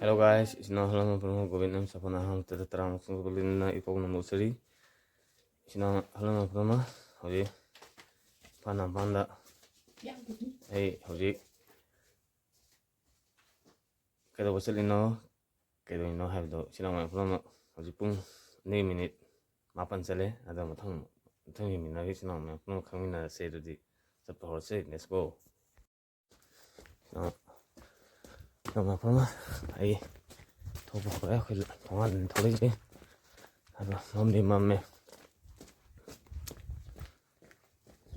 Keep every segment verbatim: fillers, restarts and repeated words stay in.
Hello guys, ꯏꯆꯤꯟ ꯏꯅꯥꯎ ꯍꯜꯂꯝꯕ ꯄꯨꯝꯅꯃꯛ ꯒꯣꯕꯤꯟ ꯑꯃ ꯁꯥꯐꯅ ꯑꯍꯥꯡꯕꯗ ꯇꯔꯥꯃꯨꯛ ꯁꯨꯡꯕ ꯂꯤꯟꯅ ꯏꯄꯣꯛꯅ ꯃꯣꯠꯆꯔꯤ꯫ ꯏꯆꯤꯟ ꯏꯅꯥꯎ ꯍꯜꯂꯝꯕ ꯄꯨꯝꯅꯃꯛ ꯍꯧꯖꯤꯛ ꯏꯝꯐꯥꯜ ꯅꯝꯐꯥꯟꯗ ꯑꯩ ꯍꯧꯖꯤꯛ ꯀꯩꯗꯧꯕ ꯆꯠꯂꯤꯅꯣ, ꯀꯩꯗꯧꯔꯤꯅꯣ ꯍꯥꯏꯕꯗꯣ ꯏꯆꯤꯟ ꯏꯅꯥꯎ ꯃꯌꯥꯝ ꯄꯨꯝꯅꯃꯛ ꯍꯧꯖꯤꯛ ꯄꯨꯡ ꯑꯅꯤ ꯃꯤꯅꯤꯠ ꯃꯥꯄꯟ ꯆꯠꯂꯦ꯫ ꯑꯗꯣ ꯃꯊꯪ ꯃꯊꯪ ꯌꯦꯡꯃꯤꯟꯅꯔꯒ ꯏꯆꯤꯟ ꯏꯅꯥꯎ ꯃꯌꯥꯝ ꯄꯨꯝꯅꯃꯛ ꯈꯪꯃꯤꯟꯅꯔꯁꯦ꯫ ꯑꯗꯨꯗꯤ ꯆꯠꯄ ꯍꯧꯔꯁꯦ꯫ Let's go꯫ ꯌꯥꯝ ꯃꯐꯝ ꯑꯃ ꯑꯩ ꯊꯣꯛꯄ ꯍꯧꯔꯦ꯫ ꯑꯩꯈꯣꯏ ꯊꯣꯡꯒꯥꯟꯗꯅꯤ ꯊꯣꯛꯂꯛꯏꯁꯦ꯫ ꯑꯗꯣ ꯃꯝꯗꯤ ꯃꯝꯃꯦ꯫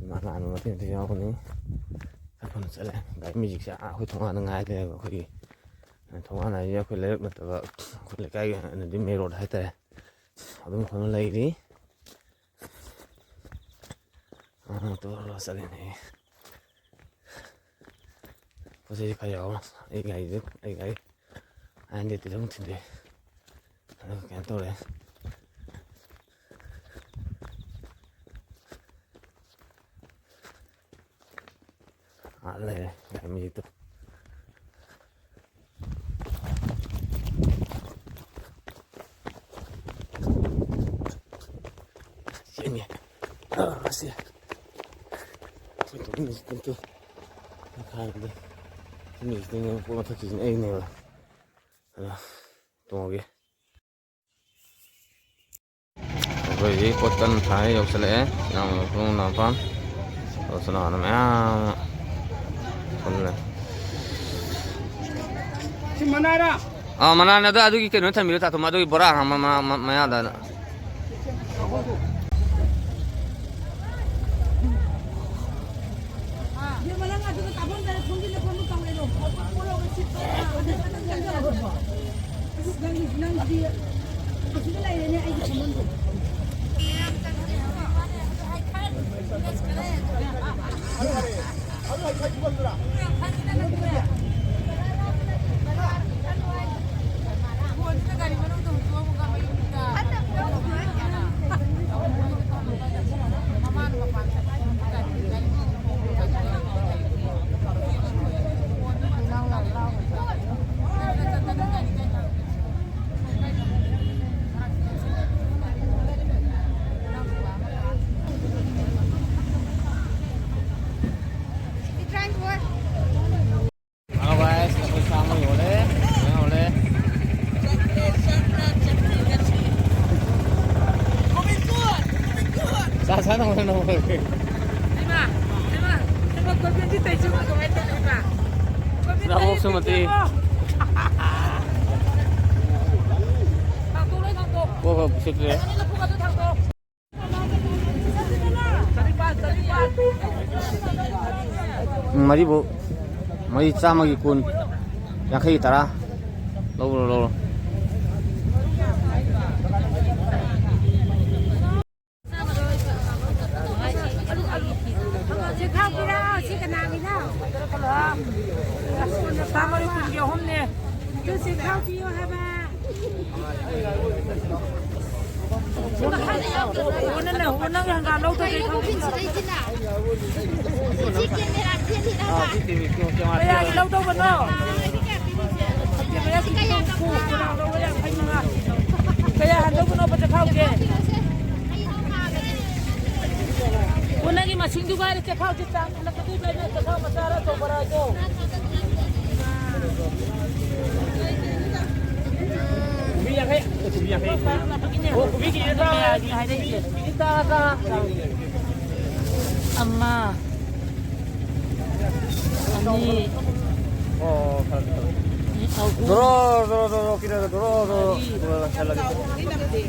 ꯏꯃꯥ ꯂꯥꯛꯑꯝꯃꯤ ꯃꯇꯦꯛ ꯃꯇꯦꯛ ꯌꯥꯎꯒꯅꯤ꯫ ꯆꯠꯐꯝ ꯆꯠꯂꯦ꯫ ꯒꯥꯔꯤ ꯃꯦꯖꯤꯛꯁꯦ ꯑꯥ ꯑꯩꯈꯣꯏ ꯊꯣꯡꯒꯥꯟꯗ ꯉꯥꯏ ꯂꯩꯔꯦꯕ꯫ ꯑꯩꯈꯣꯏꯒꯤ ꯊꯣꯡꯒꯥꯟ ꯍꯥꯏꯁꯦ ꯑꯩꯈꯣꯏ ꯂꯩꯔꯛ ꯅꯠꯇꯕ, ꯑꯩꯈꯣꯏ ꯂꯩꯀꯥꯏꯒꯤ ꯑꯣꯏꯅꯗꯤ main road ꯍꯥꯏꯇꯥꯔꯦ꯫ ꯑꯗꯨꯝ ꯃꯐꯝꯗ ꯂꯩꯔꯤ꯫ ꯑꯥ, ꯇꯣꯔꯣ ꯆꯠꯂꯤꯅꯦ꯫ ꯄꯣꯠ ꯆꯩ ꯈꯔ ꯌꯥꯎꯔꯣ꯫ ꯑꯩ ꯒꯥꯔꯤꯗꯨ, ꯑꯩ ꯒꯥꯔꯤ ꯑꯥꯏ ꯍꯟꯗ꯭ꯔꯦꯠꯇꯨꯗ ꯑꯃꯨꯛ ꯊꯤꯟꯗꯣꯛꯑꯦ꯫ ꯑꯗꯨꯒ ꯀꯩꯅꯣ ꯇꯧꯔꯦ꯫ ꯑꯥ ꯂꯩꯔꯦ ꯒꯥꯔꯤ ꯃꯌꯦꯛꯇꯣ꯫ ꯌꯦꯡꯉꯦ꯫ ꯑꯥ, ꯑꯁꯤ꯫ ꯑꯩꯈꯣꯏ ꯇꯨꯝꯃꯤꯁꯤ ꯇꯨꯝ ꯇꯨꯝ꯫ ꯃꯈꯥꯗ ꯇꯨꯝꯃꯤꯁꯤ ꯇꯨꯝ ꯄꯣꯠ ꯃꯊꯛꯁꯤꯁꯤꯅ ꯑꯩꯅꯦꯕ꯫ ꯑꯗꯣ ꯇꯣꯡꯉꯒꯦ꯫ ꯑꯩꯈꯣꯏ ꯍꯧꯖꯤꯛ ꯄꯣꯠ ꯀꯟꯅ ꯊꯥꯡꯉꯦ, ꯌꯧꯁꯤꯜꯂꯛꯑꯦ꯫ ꯏꯅꯥꯎ ꯏꯕꯨꯡ ꯏꯅꯥꯎꯄꯥ ꯇꯧꯁꯤꯜꯂꯛꯑꯣꯅ ꯃꯌꯥꯝ ꯑꯃ ꯄꯨꯜꯂꯦ꯫ ꯁꯤ ꯃꯅꯥꯔꯥ? ꯑꯥ, ꯃꯅꯥꯅꯦ꯫ ꯑꯗꯣ ꯑꯗꯨꯒꯤ ꯀꯩꯅꯣ ꯊꯝꯕꯤꯔꯣ, ꯇꯥꯇꯣꯝꯕ, ꯑꯗꯨꯒꯤ ꯕꯣꯔꯥ ꯍꯥꯡꯕ ꯃ-, ꯃ-, ꯃꯌꯥꯗ꯫ ꯅꯪꯉꯣꯟꯗ ꯅꯪꯉꯣꯟꯗ꯫ ꯏꯃꯥ, ꯏꯃꯥ, ꯏꯃꯥ, ꯀꯣꯏꯕꯦꯟꯁꯤ ꯇꯩꯁꯤ ꯀꯃꯥꯏꯅ ꯇꯧꯔꯤꯕ? ꯀꯣꯏꯕꯦꯟ ꯅꯥꯀꯣꯛꯁꯨ ꯇꯩꯁꯤ ꯃꯇꯦꯛ꯫ ꯌꯦꯡꯉꯣ꯫ ꯊꯥꯡꯇꯣꯛ, ꯂꯣꯏ ꯊꯥꯡꯇꯣꯛ꯫ ꯍꯣꯏ, ꯍꯣꯏ, ꯁꯤꯠꯇ꯭ꯔꯦ꯫ ꯑꯅꯤ ꯂꯐꯨ ꯀꯥꯗꯨ ꯊꯥꯡꯇꯣꯛ꯫ ꯎꯝ, ꯃꯔꯤꯐꯧ꯫ ꯃꯔꯤ ꯆꯥꯝꯃꯒꯤ ꯀꯨꯟ, ꯌꯥꯡꯈꯩꯒꯤ ꯇꯔꯥ꯫ ꯂꯧꯔꯣ, ꯂꯧꯔꯣ꯫ ꯆꯦꯈꯥꯎ ꯄꯤꯔꯛꯑꯣ, ꯁꯤ ꯀꯅꯥꯒꯤꯅꯣ? ꯆꯥꯝꯃꯒꯤ ꯀꯨꯟꯒꯤ ꯑꯍꯨꯝꯅꯦ꯫ ꯑꯗꯨ ꯆꯦꯈꯥꯎ ꯄꯤꯌꯣ ꯍꯥꯏꯕ꯫ ꯑꯣ, ꯅꯪ, ꯑꯣ, ꯅꯪꯒꯤ ꯍꯪꯒꯥꯝ ꯂꯧꯗꯣꯏꯗꯤ ꯈꯪꯗꯦ꯫ ꯀꯌꯥꯒꯤ ꯂꯧꯗꯧꯕꯅꯣ? ꯀꯌꯥ ꯍꯟꯗꯧꯕꯅꯣꯕ ꯆꯦꯈꯥꯎꯁꯦ? ꯑꯣ, ꯅꯪꯒꯤ ꯃꯁꯤꯡꯗꯨꯒ ꯍꯥꯏꯔ ꯆꯦꯈꯥꯎꯁꯦ ꯆꯥꯡ ꯈꯜꯂꯛꯀꯗꯣꯏꯕ ꯑꯩꯅ ꯆꯦꯈꯥꯎ ꯃꯆꯥꯔ ꯑꯆꯧꯕꯔ ꯍꯥꯏꯗꯣ꯫ ꯀꯣꯕꯤ ꯌꯥꯡꯈꯩ꯫ ꯀꯣꯕꯤ ꯌꯥꯡꯈꯩ꯫ ꯑꯣ, ꯀꯣꯕꯤ ꯀꯦꯖꯤ ꯇꯔꯥ꯫ ꯃꯌꯥꯏꯒꯤ ꯍꯥꯏꯔꯛꯏꯁꯦ꯫ ꯀꯦꯖꯤ ꯇꯔꯥ, ꯇꯔꯥ꯫ ꯑꯃ꯫ ꯑꯅꯤ꯫ ꯑꯣ, ꯐꯔꯦ, ꯐꯔꯦ꯫ ꯑꯍꯨꯝ꯫ ꯗꯣꯔꯣ, ꯗꯣꯔꯣ, ꯗꯣꯔꯣ, ꯀꯤꯂꯣꯗ ꯗꯣꯔꯣ, ꯗꯣꯔꯣ꯫ ꯃꯔꯤ꯫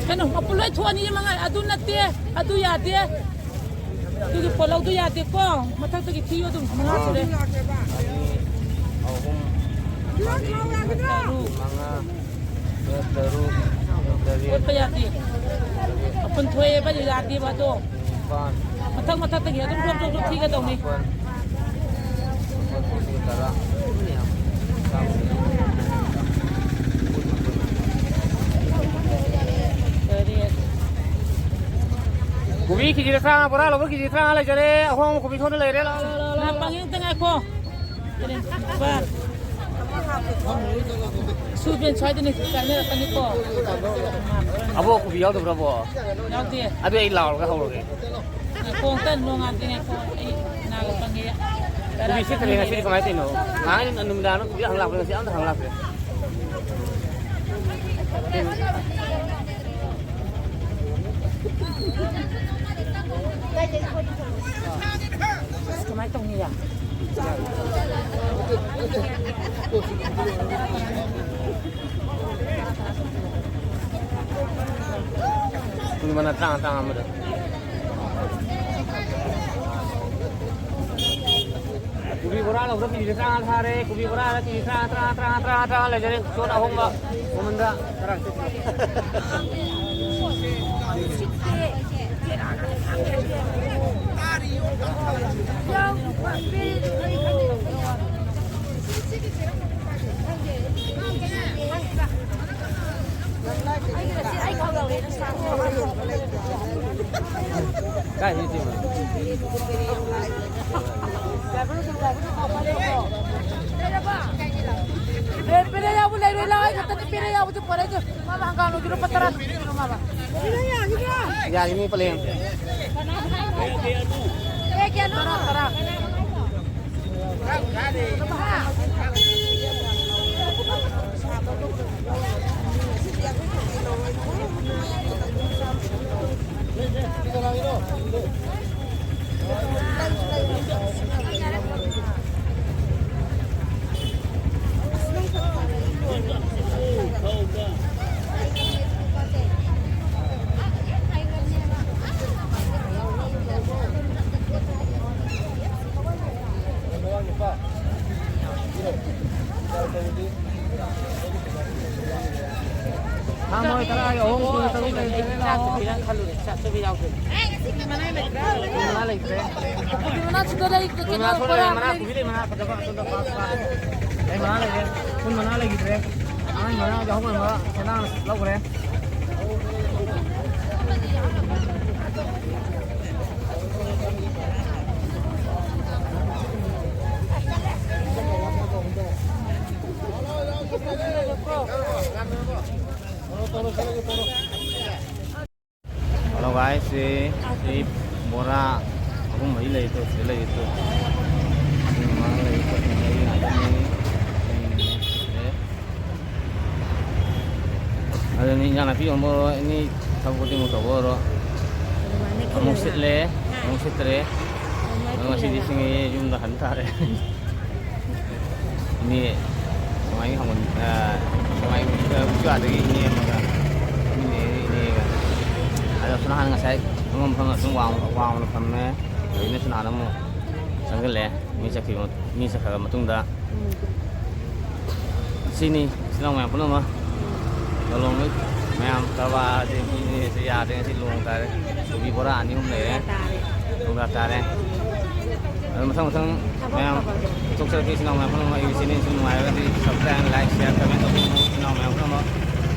ꯀꯩꯅꯣ, ꯃꯄꯨꯟ ꯂꯣꯏ ꯊꯣꯛꯑꯅꯤ, ꯃꯉꯥ꯫ ꯑꯗꯨ ꯅꯠꯇꯦ, ꯑꯗꯨ ꯌꯥꯗꯦ꯫ ꯑꯗꯨꯒꯤ ꯄꯣꯠꯂꯧꯗꯣ ꯌꯥꯗꯦꯀꯣ꯫ ꯃꯊꯛꯇꯒꯤ ꯊꯤꯌꯣ ꯑꯗꯨꯝ, ꯃꯉꯥ ꯁꯨꯔꯦ꯫ ꯑꯅꯤ, ꯑꯍꯨꯝ, ꯃꯔꯤ, ꯇꯔꯨꯛ꯫ ꯃꯉꯥ꯫ ꯇꯔꯨꯛ, ꯇꯔꯦꯠ, ꯑꯣꯠꯄ ꯌꯥꯗꯦ꯫ ꯃꯥꯄꯟ ꯊꯣꯛꯑꯦꯕ, ꯌꯥꯗꯦꯕ ꯑꯗꯣ꯫ ꯅꯤꯄꯥꯟ, ꯃꯊꯛ ꯃꯊꯛꯇꯒꯤ ꯑꯗꯨꯝ ꯖꯣꯞ ꯖꯣꯞ ꯖꯣꯞ ꯊꯤꯒꯗꯧꯅꯤ꯫ ꯃꯥꯄꯟ, ꯃꯥꯄꯟ, ꯇꯔꯥ꯫ ꯇꯔꯦꯠ꯫ ꯀꯣꯕꯤ ꯀꯦꯖꯤꯗ ꯇꯔꯥꯃꯉꯥ, ꯕꯣꯔꯥ ꯂꯧꯕ ꯀꯦꯖꯤ ꯇꯔꯥꯃꯉꯥ ꯂꯩꯖꯔꯦ꯫ ꯑꯍꯣꯡꯕ ꯀꯣꯕꯤ ꯊꯣꯛꯅ ꯂꯩꯔꯦ꯫ ꯂꯥꯛꯑꯣ, ꯂꯥꯛꯑꯣ, ꯂꯥꯛꯑꯣ, ꯂꯥꯛꯑꯣ꯫ ꯉꯥꯏꯍꯥꯛ ꯄꯥꯡꯉꯦ, ꯑꯝꯇ ꯉꯥꯏꯈꯣ꯫ ꯁꯨꯕꯦꯟ ꯁ꯭ꯋꯥꯏꯗꯅꯤ ꯀꯥꯟꯅꯔꯛꯀꯅꯤꯀꯣ꯫ ꯑꯕꯣꯛ ꯀꯣꯕꯤ ꯌꯥꯎꯗꯕ꯭ꯔꯕꯣ? ꯌꯥꯎꯗꯦ꯫ ꯑꯗꯨ ꯑꯩ ꯂꯥꯎꯔꯒ ꯍꯧꯔꯒꯦ꯫ ꯉꯥꯏꯈꯣ, ꯑꯝꯇ ꯅꯣꯡꯉꯥꯟꯗꯦ, ꯉꯥꯏꯈꯣ꯫ ꯑꯩ ꯅꯥꯒ ꯄꯪꯉꯦ꯫ ꯀꯣꯕꯤ ꯁꯤꯠꯇ꯭ꯔꯦ ꯉꯁꯤꯗꯤ, ꯀꯃꯥꯏꯅ ꯇꯧꯔꯤꯅꯣ? ꯉꯥꯏꯍꯥꯛ ꯅꯨꯃꯤꯗꯥꯡꯗ ꯀꯣꯕꯤ ꯍꯪ ꯂꯥꯛꯄꯗ ꯉꯁꯤ ꯑꯝꯇ ꯍꯪ ꯂꯥꯛꯇ꯭ꯔꯦ꯫ ꯑꯁ, ꯀꯃꯥꯏꯅ ꯇꯧꯅꯤ ꯌꯥ? ꯄꯨꯡ ꯃꯉꯥ ꯇꯔꯥ ꯇꯔꯥ ꯑꯃꯗ꯫ ꯀꯣꯕꯤ ꯕꯣꯔꯥ ꯂꯧꯕꯗ ꯀꯦꯖꯤꯗ ꯇꯔꯥꯃꯉꯥ ꯊꯥꯔꯦ꯫ ꯀꯣꯕꯤ ꯕꯣꯔꯥꯗ ꯀꯦꯖꯤ ꯇꯔꯥ, ꯇꯔꯥ, ꯇꯔꯥ, ꯇꯔꯥ, ꯇꯔꯥ ꯂꯩꯖꯔꯦ꯫ ꯆꯣꯠ ꯑꯍꯣꯡꯕ ꯃꯃꯟꯗ꯫ ꯀꯥꯏꯗꯩ ꯇꯤꯝꯅꯣ? ꯄꯦꯔꯦ ꯌꯥꯎꯕ ꯂꯩꯔꯣꯏ, ꯂꯥꯎ, ꯑꯩ ꯈꯛꯇꯅꯤ ꯄꯦꯔꯦ ꯌꯥꯎꯕꯁꯨ ꯄꯣꯔꯛꯏꯁꯦ꯫ ꯃꯥ ꯍꯪꯒꯥꯝ ꯂꯧꯒꯦꯔꯣ? ꯂꯨꯄꯥ ꯇꯔꯥ ꯄꯤꯔꯣ ꯃꯥ꯫ ꯌꯥꯔꯤꯅꯤ ꯄꯂꯦꯝ꯫ ꯄꯦꯔꯦ ꯀꯌꯥꯅꯣ? ꯇꯔꯥ, ꯇꯔꯥ꯫ ꯍꯥ, ꯃꯣꯏ ꯇꯔꯥꯒꯤ ꯑꯍꯨꯝ, ꯀꯨꯟ ꯇꯔꯨꯛ ꯂꯩꯇ꯭ꯔꯦ, ꯂꯥꯛꯑꯣ꯫ ꯆꯥꯛꯇꯨ ꯄꯤꯔꯛꯑꯣ, ꯈꯜꯂꯨꯔꯦ, ꯆꯥꯛꯇꯨ ꯄꯤꯔꯛꯑꯣ꯫ ꯃꯅꯥ ꯂꯩꯇ꯭ꯔꯦ꯫ ꯀꯣꯕꯤ ꯃꯅꯥ ꯁꯤꯗ ꯂꯩ, ꯀꯣꯕꯤ ꯀꯩꯅꯣ ꯃꯅꯥ ꯁꯣꯏ ꯂꯩꯔꯦ, ꯕꯣꯔꯥ ꯃꯅꯥ, ꯑꯃ ꯂꯩ꯫ ꯀꯣꯕꯤ ꯂꯩ, ꯃꯅꯥ ꯐꯖꯕ ꯑꯗꯨꯗ ꯄꯥꯛ ꯄꯥꯛ꯫ ꯑꯩ ꯃꯅꯥ ꯂꯩꯔꯦ꯫ ꯐꯨꯜ ꯃꯅꯥ ꯂꯩꯈꯤꯗ꯭ꯔꯦ꯫ ꯑꯉꯥꯡ ꯃꯅꯥ ꯌꯥꯎꯍꯧꯕ ꯃꯅꯥ ꯁꯅꯥꯅ ꯂꯧꯈ꯭ꯔꯦ꯫ Hello guys, ꯁꯤ, ꯁꯤ ꯕꯣꯔꯥ ꯑꯍꯨꯝ ꯃꯔꯤ ꯂꯩ ꯇꯨ, ꯁꯤꯗ ꯂꯩ ꯇꯨ꯫ ꯁꯤ ꯃꯃꯥꯡ ꯂꯩ ꯇꯨ, ꯁꯤ ꯃꯔꯤ ꯉꯥꯛꯇꯅꯤ꯫ ꯑꯦ꯫ ꯑꯗꯨꯅꯤ ꯏꯟꯖꯥꯡ ꯅꯥꯄꯤ ꯌꯣꯟꯕ ꯑꯣꯏꯔꯣ, ꯑꯦꯅꯤ ꯊꯕꯛ ꯈꯨꯗꯤꯡꯃꯛ ꯇꯧꯕ ꯑꯣꯏꯔꯣ꯫ ꯑꯃꯨꯛ ꯁꯤꯠꯂꯦ, ꯑꯃꯨꯛ ꯁꯤꯠꯇ꯭ꯔꯦ꯫ ꯑꯗꯣ ꯉꯁꯤꯗꯤ ꯁꯤꯡꯉꯦ, ꯌꯨꯝꯗ ꯍꯟ ꯇꯥꯔꯦ꯫ ꯃꯤ ꯁꯨꯃꯥꯏꯅ ꯍꯪꯕ, ꯑ, ꯁꯨꯃꯥꯏꯅ, ꯑ, ꯎꯆꯤꯋꯥꯗꯒꯤ ꯏꯅꯦ ꯑꯃꯒ, ꯏꯅꯦ, ꯏꯅꯦꯒ꯫ ꯑꯗꯣ ꯁꯣꯝ ꯅꯥꯀꯟ ꯉꯁꯥꯏ ꯐꯝꯐꯝ ꯐꯝ ꯑꯗꯨꯝ ꯋꯥꯡ-, ꯋꯥꯡꯃꯗ ꯐꯝꯃꯦ꯫ ꯍꯧꯖꯤꯛꯅ ꯁꯣꯝ ꯅꯥꯀꯟ ꯑꯃꯨꯛ ꯆꯪꯁꯤꯜꯂꯦ꯫ ꯃꯤ ꯆꯠꯈꯤꯕ, ꯃꯤ ꯆꯠꯈ꯭ꯔꯕ ꯃꯇꯨꯡꯗ ꯎꯝ꯫ ꯁꯤꯅꯤ, ꯏꯆꯤꯜ ꯏꯅꯥꯎ ꯃꯌꯥꯝ ꯄꯨꯝꯅꯃꯛ꯫ ꯂꯂꯣꯡꯕ ꯃꯌꯥꯝ ꯀꯔꯕꯥꯔꯗꯤ ꯃꯤꯅꯦꯁꯦ ꯌꯥꯗ꯭ꯔꯦ, ꯉꯁꯤ ꯂꯣꯡ ꯇꯥꯔꯦ꯫ ꯀꯣꯕꯤ ꯕꯣꯔꯥ ꯑꯅꯤ ꯑꯍꯨꯝ ꯂꯩꯔꯦ꯫ ꯇꯥꯔꯦ꯫ ꯂꯣꯡ ꯇꯥꯔꯦ꯫ ꯑꯗꯨ ꯃꯊꯪ ꯃꯊꯪ ꯊꯕꯛ ꯃꯌꯥꯝ ꯐꯕꯗꯣ꯫ ꯄꯨꯊꯣꯛꯆꯔꯛꯀꯦ꯫ ꯏꯆꯤꯜ ꯏꯅꯥꯎ ꯃꯌꯥꯝ ꯄꯨꯝꯅꯃꯛ ꯑꯩꯒꯤ channel ꯁꯤ ꯅꯨꯡꯉꯥꯏꯔꯒꯗꯤ subscribe, like, share, comment ꯇꯧꯕꯤꯌꯨ꯫ ꯏꯆꯤꯜ ꯏꯅꯥꯎ ꯃꯌꯥꯝ ꯄꯨꯝꯅꯃꯛ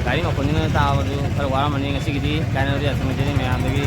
ꯒꯥꯔꯤ ꯃꯈꯣꯟꯁꯤꯅ ꯇꯥꯕꯗꯨ ꯈꯔ ꯋꯥꯔꯝꯃꯅꯤ꯫ ꯉꯁꯤꯒꯤꯗꯤ ꯀꯥꯏꯅꯕꯗꯤ ꯌꯥꯁꯪ ꯂꯩꯖꯔꯤ ꯃꯌꯥꯝꯗꯒꯤ꯫